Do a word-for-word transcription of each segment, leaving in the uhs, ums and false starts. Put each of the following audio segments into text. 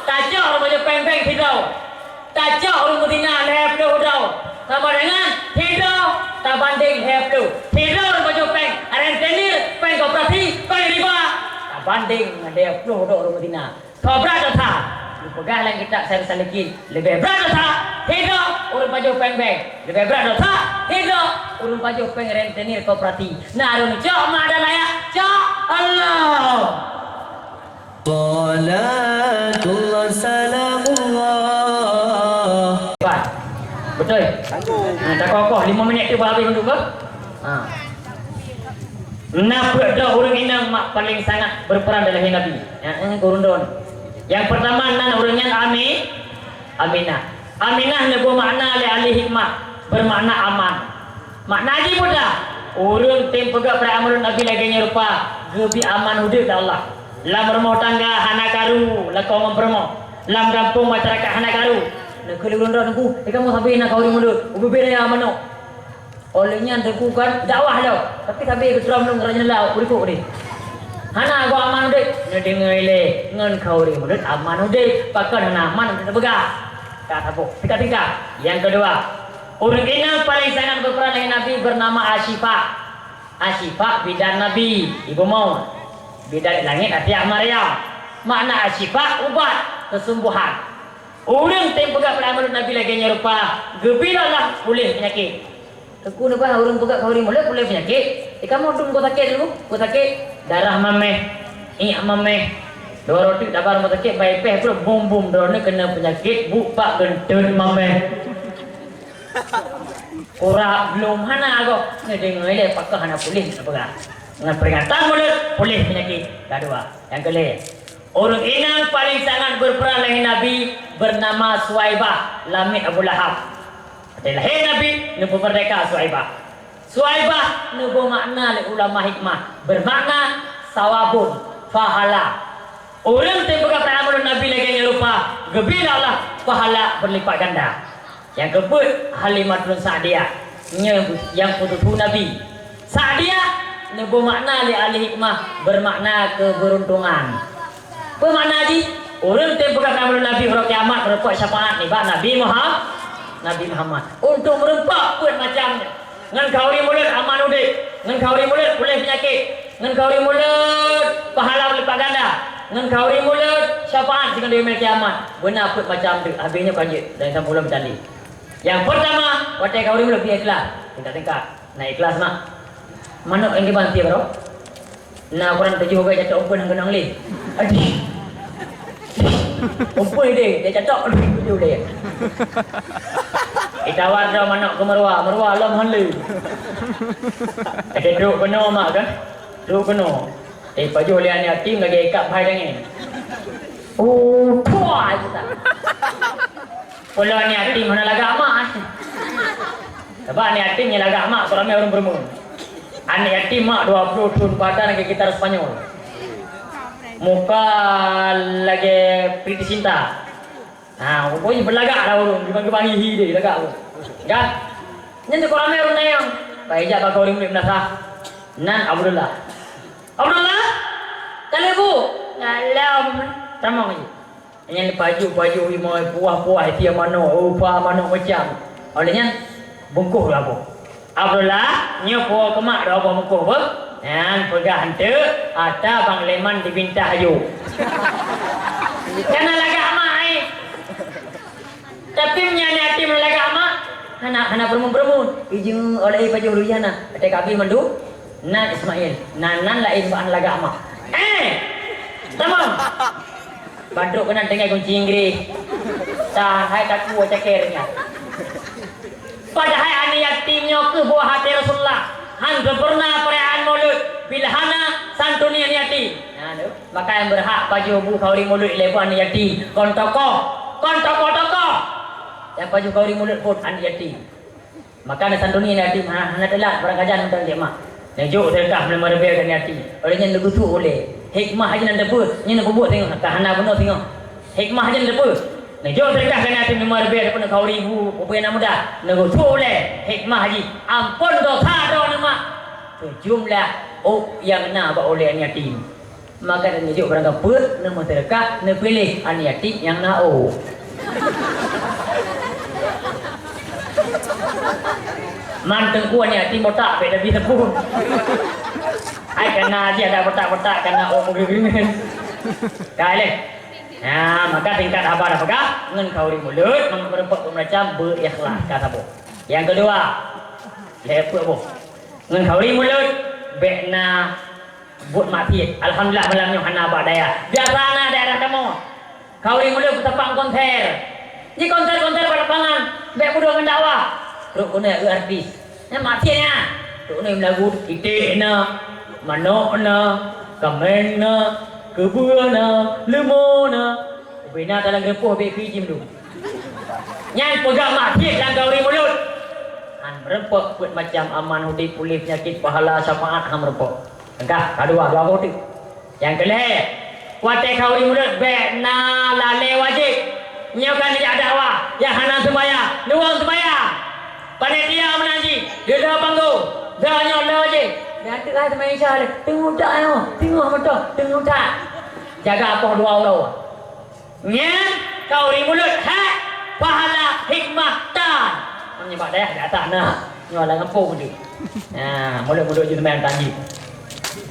Tacok ureuëng pajoh péng-péng sidroe. Tacok ureuëng meuzina lhée ploh droe. Sama dengan sidroe tabandeng lhée ploh. Sidroe ureuëng pajoh péng rentenir, péng koperasi, péng riba, tabandeng ngon lhée ploh droe ureuëng meuzina. Soe brat dosa? Geupeugah lam kitab Sairus Salikin, leubeh brat dosa sidroe ureuëng pajoh péng bank. Leubeh brat dosa sidroe ureuëng pajoh péng rentenir koperasi. Na ureuëng cok mak dan ayah, cok Allah. Salatullah salamullah. Hebat. Betul. Nah, tak kokoh lima minit tu habis untuk ke? Ha. Na peuet droe ureuëng inong mak paléng sangat berperan dalam lahé Nabi. Ya, eh, gurundon. Yang pertama nan ureuëng nyan Ami-, Aminah. Aminah neuboh makna lé ahli hikmah, bermakna aman. Makna jih mudah. Ureuëng tem peugah peuraya meunurot Nabi lagée nyoe rupa, geubi aman udeb lé Allah. Lam rumoh tangga hana karu, lakoe ngon peurumoh. Lam gampông masyarakat hana karu. Neukheun lé ureuëng droe teungku, "Eh, kamoe sabe na khauri mulod, ubé-bé raya manok." Óh lheueh nyan teungku kan dakwah lom, tapi sabe geutrom lom raya nyeulau, ureuëng deh. Hana goe aman udeb, neudeungoe lé ngon khauri mulod aman udeb, pakon hana aman udeb teupeugah. Ka saboh, tingkat-tingkat. Nyang keudua, ureuëng inong paléng sangat berperan lé Nabi bernama Asyifa. Asyifa bidan Nabi, ibu maut. Bidan langét Asiah Maryam. Makna Asyifa ubat, kesembuhan. Ureuëng tem peugah peuraya meunurot Nabi lagée nyoe rupa, geubi lé Allah puléh peunyakét. Teungku neubah ureuëng peugah khauri mulod puléh peunyakét. Eh, kamoe dum goe sakét dulu, goe sakét. Darah maméh, iek maméh. Dua rotik daba rumoh sakét, bai péh pula bum-bum droeneuh keunong peunyakét buk pak geunteut maméh. Kurab glum hana goe, neudeungoe lé pakon hana puléh neupeugah. Ngon peuringatan mulod puléh peunyakét. Ka dua. Nyang keulhée, ureuëng inong paléng sangat berperan lé Nabi bernama Suwaibah, lamiet Abu Lahab. Watée lahé Nabi, neupeumeurdeka Suwaibah. Suwaibah neuboh makna lé ulama hikmah, bermakna sawabun, pahala. Ureuëng tem peugah peuraya meunurot Nabi lagée nyoe rupa, geubi lé Allah pahala berlipat ganda. Nyang keupeuet, Halimatun Sa'diyah, nyoe nyang peututoe Nabi. Sa'diyah neuboh makna lé ahli hikmah, bermakna keberuntungan. Peue makna jih? Ureuëng tem peugah peuraya meunurot Nabi uroe kiamat meureumpok syafaat nibak Nabi Muha-, Nabi Muhammad. Untuk meureumpok peuet macam nyan. Ngon khauri mulod aman udeb, ngon khauri mulod puléh peunyakét, ngon khauri mulod pahala berlipat ganda, ngon khauri mulod syafaat singoh di yaumil kiamat. Beuna peuet macam tu, habéh nyoe ka jeuet dan sampoe lom tali. Nyang peurtama, watée khauri mulod pih ikhlas, tingkat-tingkat. Na ikhlas mak. Manok nyang kiban tiep baroe. Na ukuran tujoh gaya catok umpun nyang keunong lé. Aduh. Umpun deh, dia catok tujoh lé. Itawar dah manok ke meurua, meurua lom hon lé. Ada trok keunoe mak kan? Trok keunoe. Eh, pajoh lé aneuk yatim lagée ikat bahai dangén. Oh, puah, gitu. Peue lôn aneuk yatim hana lagak mak. Sabab aneuk yatim nyang lagak mak, ramé ureuëng peureumeun. Aneuk yatim mak dua puluh thon, badan lagée gitar Spanyol. Muka lagée Preity Zinta. Ha, pokoknya beulagak lah ureuëng, geuban-geuban hihi deh lagak ureuëng. Kan? Nyan teuka ramé ureuëng nyan. Baik jak bak ureuëng murit meunasah. Nan Abdullah. Abdullah, ka lheueh bu? Ka lheueh, Mak. Tamong ji. Nyan pajoh-pajoh imoe, puah-puah, isia manok, rupa manok macam. Óh lheueh nyan, bungkôh laju. Abdullah, nyoe po keumak dua boh bungkôh beuh. Nyan peugah eunteuk, ata Bang Leman dibintah aju. Kana lagak mak ai. Tapi meunyoe aneuk yatim lagak mak, hana, hana peureumeun-peureumeun. Ijeueng oleh pajoh lujah na. Até ka abéh mandum. Nan Ismail, nan, nan laén bak lagak mak. Eh! Tamong! Batrok keunan tinggai kunci Inggris. Tah, hai takue cakée nyan. Padahai aneuk yatim nyoe keuh buah até Rasulullah. Han geupeurna peurayaan Maulud bila hana santuni aneuk yatim. Nah, tu. Maka nyang beurhak pajoh bu khauri Maulud ilée bu aneuk yatim. Kon tokoh, kon tokoh-tokoh. Nyang pajoh khauri Maulud phon aneuk yatim. Maka na santuni aneuk yatim, ha, hana teulat barang kajan mantong cék mak. Neujok seudeukah meulima ribée keu aneuk yatim. Óh lheueh nyan neugeusuek ulée. Hikmah jih nan teupeue, nyan neupeubuet singoh, ka hana bunoe singoh. Hikmah jih nan teupeue. Neujok seudeukah keu aneuk yatim meulima ribée ataupun khauri bu, peue nyang na mudah. Neugeusuek ulée. Hikmah jih, amphon desya droeneuh mak. Seujumlah ôk nyang na bak ulée aneuk yatim. Maka dan jijok barang ka peuet, neumeuseudeukah, neupiléh aneuk yatim nyang na ôk. Man teungku aneuk yatim botak, bèk tabi teupeu. Hai kana jih ada botak-botak, kana ôk meugeureueng. Ka lé. Nah, maka singkat haba tapeugah, ngon khauri mulod, ngon meureumpok peumeuracam, beu ikhlas ka saboh. Nyang keudua, lhèe peuet boh. Ngon khauri mulod, bèk na buet maksiet. Alhamdulillah, malam nyoe hana bak dayah. Biasa na daerah kamoe. Khauri mulod beutapang konser. Di konser-konser bak lapangan, bèk beudôh ngon dakwah. Trok keunoe eu artis. Nyan maksiet nyan. Trok keunoe meulagu, iték na, manok na, kaméng na, keubeue na, leumo na. Ubé na dalam geureupoh bèk pi jim dum. Nyan peugah maksiet lam khauri mulod. Han meureumpok peuet macam aman udép, puléh peunyakét, pahala, syafaat, han meureumpok. Peugah, ka dua, dua boh teuk. Nyang keulhèe, watèe khauri mulod bèk na lalè wajéb. Nyoe ka neujak dakwah, nyang hana seumayang, lewat seumayang. Panitia meunan jih, di dalam panggong, dah nyoe lewat wajéb. Dah teuk hai seumayang Isya lé, teungoh that nyoe, teungoh meutoh, teungoh that. Jaga poh dua uroe. Nyan khauri mulod hak pahala hikmah tan. Nyoe bak dayah dak tak na. Nyoe lam gampông tu. Ha, mulod-mulod jih teuma tan jih.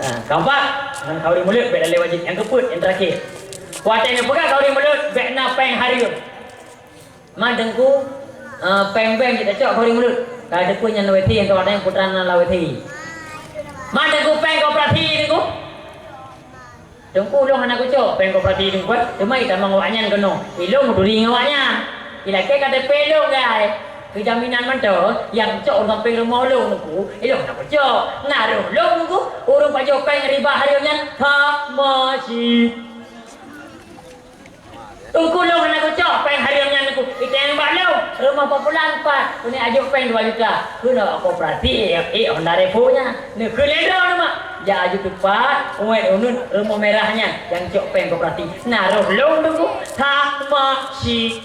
Ha, keempat, ngon khauri mulod bèk lalè wajéb. Nyang keupeuet, nyang terakhir. Watèe neupeugah khauri mulod bèk na péng hareuem. Man teungku, eh, péng bank jih tacok khauri mulod. Ka teupeue nyan lewat nyang teuwat nyang putra na lewat. Man teungku péng koperasi teungku. Teungku, lôn hana kucok péng koperasi teungku, eh. Teuma itamong awaknyan keunoe. Ilôn meuturi ngon awaknyan. Ilakèe K T P lôn, gai. Keu jaminan mantong, nyang cok ureueng sampéng rumoh lôn teungku, ilôn hana kucok. Na roh lôn teungku, ureueng pajoh péng riba hareuem nyan, hama cit. Teungku, lôn hana kucok péng hareuem nyan teungku. Itanyong bak lôn, rumoh Pak Pulan pat, keuneuk ajok péng dua juta. Keuneuk koperasi, ék, ék Honda Revo nyan. Neukheun lé droeneuh mak. Jak aju teupat, uet uneuen rumoh merah nyan nyang cok péng koperasi. Na roh lôn teungku, hama cit.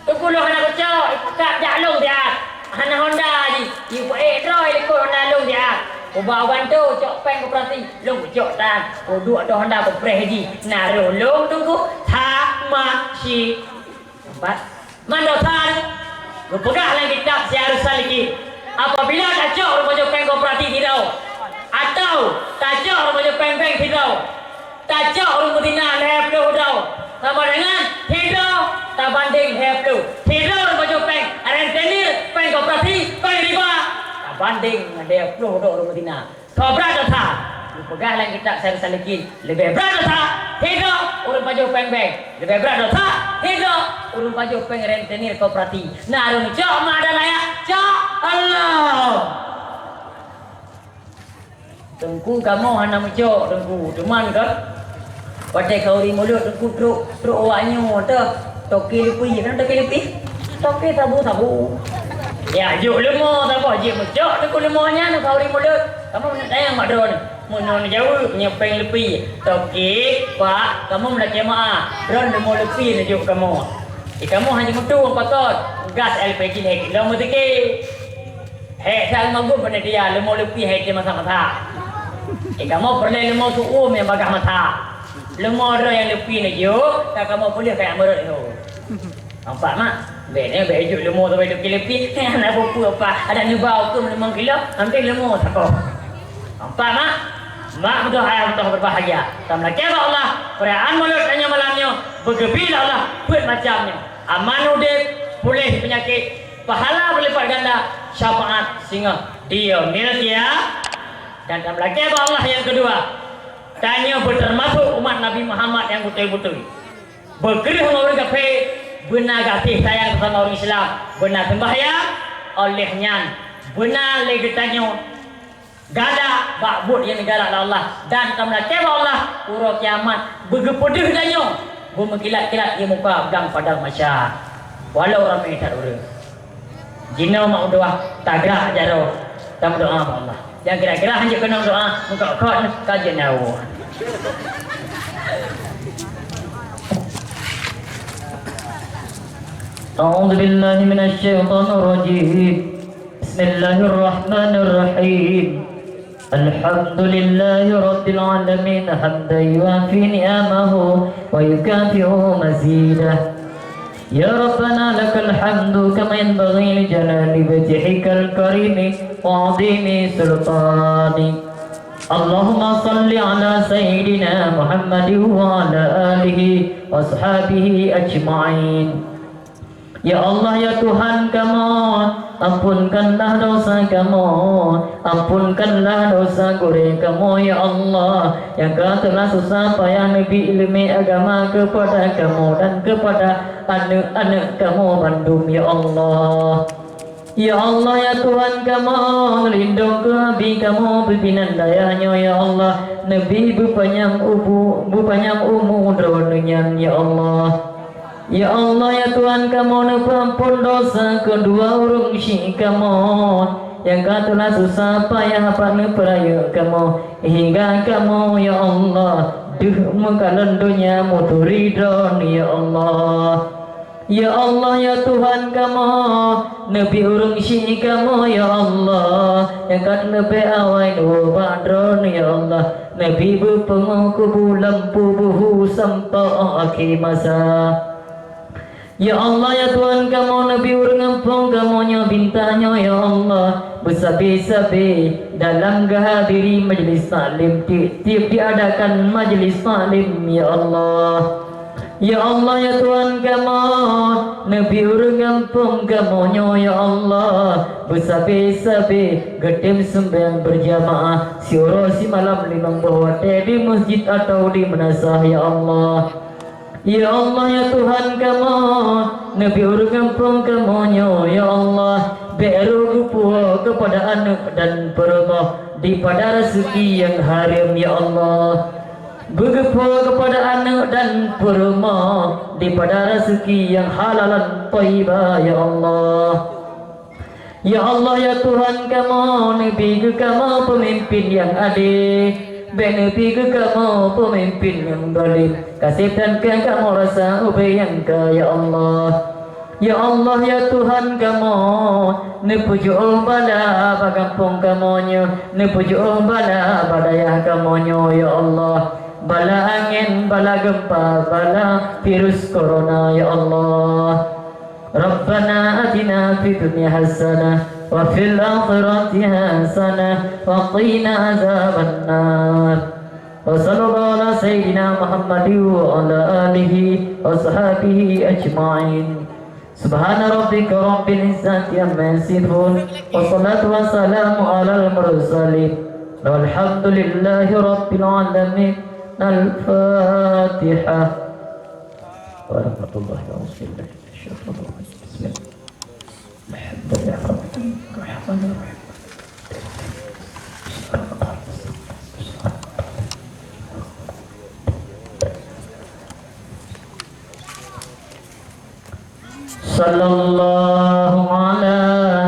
Teungku, lôn hana kucok, ipeugah jak lôn siat. Hana Honda jih, ipeuék droe likot Honda lôn siat. Ubak u Banto cok péng koperasi, lôn kucok tan. Kuduek ateueh Honda kupreh jih. Na roh lôn teungku, hama cit. Empat. Man desya nyoe geupeugah lam kitab Syiarus Salikin, apabila tacok ureueng pajoh péng koperasi sidroe, atau tacok ureueng pajoh péng bank sidroe, tacok ureueng meuzina lhèe ploh droe, sama dengan sidroe tabandeng lhèe ploh. Sidroe ureueng pajoh péng, rentenir péng koperasi, péng riba, tabandeng ngon lhèe ploh droe ureueng meuzina. Soe brat desya? Geupeugah lam kitab Syiarus Salikin, leubeh brat desya sidroe ureueng pajoh péng bank. Leubeh brat desya sidroe ureueng pajoh péng rentenir koperasi. Na ureueng cok mak dan ayah, cok Allah. Teungku, kamoe hana meucok, Teungku. Teuma kan, watèe khauri mulod, Teungku, trok, trok awak nyoe teuh. Toke leupie, kan toke leupie? Toke sabu-sabu. Ya, jok leumo saboh jeuet meucok, Teungku, leumo nyan khauri mulod. Kamoe meuneuk tanyong bak droeneuh. Meunoe neujaweueb nyoe péng leupie. Toke, Pak, kamoe meulakèe meu'ah. Droeneuh leumo leupie neujok kamoe. Di kamoe hana meutueng pakon. Gas L P G lhèe kilo meuteukèe. Hék that leumo geuh panitia, leumo leupie hai teuh masak-masak. Eh, kamoe peureulèe leumo su'uem nyang bagaih masak. Leumo droe nyang leupie neujok, ka kamoe peuleueh kajak meurot lho. Nampak, mak? Bèk nyoe, bèk jok leumo sabe leupie-leupie. Hana peue-peue, Pak. Adak neuba ukeue limong kilo, hampir leumo sakoh. Nampak, mak? Mak beutôi ayah beutôi berbahagia. Tameulakèe bak Allah, peurayaan Maulud tanyoe malam nyoe, beugeubri lé Allah, peuet macam nyoe. Aman udép, puléh peunyakét, pahala beulipat ganda, syafaat singoh di Yaumil Qiyamah. Dan tameulakèe bak Allah nyang keudua, tanyoe beuteumasok umat Nabi Muhammad nyang beutôi-beutôi. Beukreueh ngon ureueng kafé, beuna gaséh sayang sesama ureueng Islam, beuna seumbahyang, óh lheueh nyan beuna lé geutanyoe galak bak buet nyang neugalak lé Allah, dan tameulakèe bak Allah, uroe kiamat beugeupeudeuh tanyoe, beumeukilat-kilat di muka blang padang mahsyar, walau ramé that ureueng. Jinoe mak meutuah, tagak jaroe, tameudoa bak Allah. Nyang kira-kira hanjeuet keunong doa, meutot-tot ka jeuet nyawoe. أعوذ بالله من الشيطان الرجيم. بسم الله الرحمن الرحيم. الحمد لله رب العالمين، حمدا يوافي نعمه ويكافئ مزيده. يا ربنا لك الحمد كما ينبغي لجلال وجهك الكريم وعظيم سلطانك. اللهم صل على سيدنا محمد وعلى آله وأصحابه أجمعين. Ya Allah, ya Tuhan kamoe, ampunkanlah dosa kamoe, ampunkanlah dosa gurée kamoe, ya Allah, nyang ka teulah susah payah neubi iéleumé agama keupada kamoe dan keupada aneuëk-aneuëk kamoe bandum, ya Allah. Ya Allah, ya Tuhan kamoe, neulindong keu abi kamoe pimpinan dayah nyoe, ya Allah, neubi beupanyang ubu-, beupanyang umu droeneuh nyan, ya Allah. Ya Allah, ya Tuhan kamoe, neupeuampon dosa keudua ureuëng syiek kamoe nyang ka teulah susah payah bak neupeurayeuk kamoe, hingga kamoe, ya Allah, deuh meukalon donya meuturi droeneuh, ya Allah. Ya Allah, ya Tuhan kamoe, neubi ureuëng syiek kamoe, ya Allah, nyang ka leubeh awai neuwoe bak droeneuh, ya Allah, neubi beupeungoh kubu lampu beuhu sampoe akhé masa. Ya Allah, ya Tuhan kamoe, neubi ureuëng gampông kamoe nyoe bintang nyoe, ya Allah, beusabe-sabe dalam geuhadiri majlis taklim, tieb-tieb diadakan majlis taklim, ya Allah. Ya Allah, ya Tuhan kamoe, neubi ureuëng gampông kamoe nyoe, ya Allah, beusabe-sabe geutem seumbang beurjamaah siuroe simalam limong boh watée di meuseujid atawa di meunasah, ya Allah. Ya Allah, ya Tuhan kamoe, neubi ureuëng gampông kamoe nyoe, ya Allah, bék roh geupuwoe keupada aneuëk dan peurumoh dipada raseuki nyang hareuem, ya Allah. Beugeupuwoe keupada aneuëk dan peurumoh dipada raseuki nyang halalan thaibah, ya Allah. Ya Allah, ya Tuhan kamoe, neubi keu kamoe peumimpin nyang adé, bék neubi keu kamoe peumimpin nyang zalim. Kaseb dan keu kamoe rasa ubé nyang ka, ya Allah. Ya Allah, ya Tuhan kamoe, neupeujiôh bala bak gampông kamoe nyoe, neupeujiôh bala bak dayah kamoe nyoe, ya Allah. Bala angén, bala geumpa, bala virus corona, ya Allah. Rabbana atina fid dunya hasanah wa fil akhirati hasanah wa qina azabannar. Wa sallallahu ala sayyidina Muhammadin wa ala alihi wa sahbihi ajma'in. Subhana rabbika rabbil izzati amma yasifun. Wa salatu wa salamu alal mursalin. Walhamdulillahi rabbil alamin. Al-Fatihah. Warahmatullahi wabarakatuh. Sallallahu ala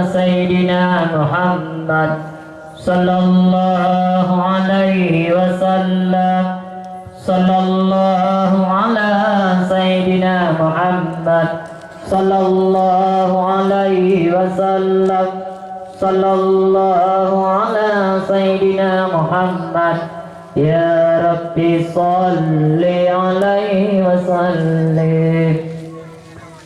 sayyidina Muhammad. Sallallahu alaihi wasallam. Sallallahu ala sayyidina Muhammad. Sallallahu alaihi wasallam. Sallallahu ala sayyidina Muhammad. Ya Rabbi, salli alaihi wasallim.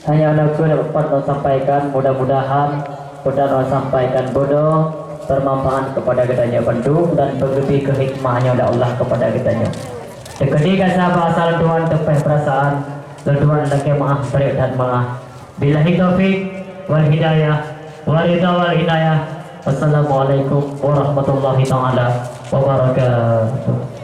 Hanya nyoe keuh dapat lôn sampaikan, mudah-mudahan peue nyang lôn sampaikan bunoe bermanfaat kepada geutanyoe bandum dan beugeubri keu hikmah nyoe lé Allah kepada geutanyoe. Teukeudi ka saban asai lôn tuan teupeh peurasaan, lôn tuan lakée meuáh, bri that meuáh. Billahi taufik wal hidayah, wal ridha wal inayah. Wassalamualaikum warahmatullahi taala wabarakatuh.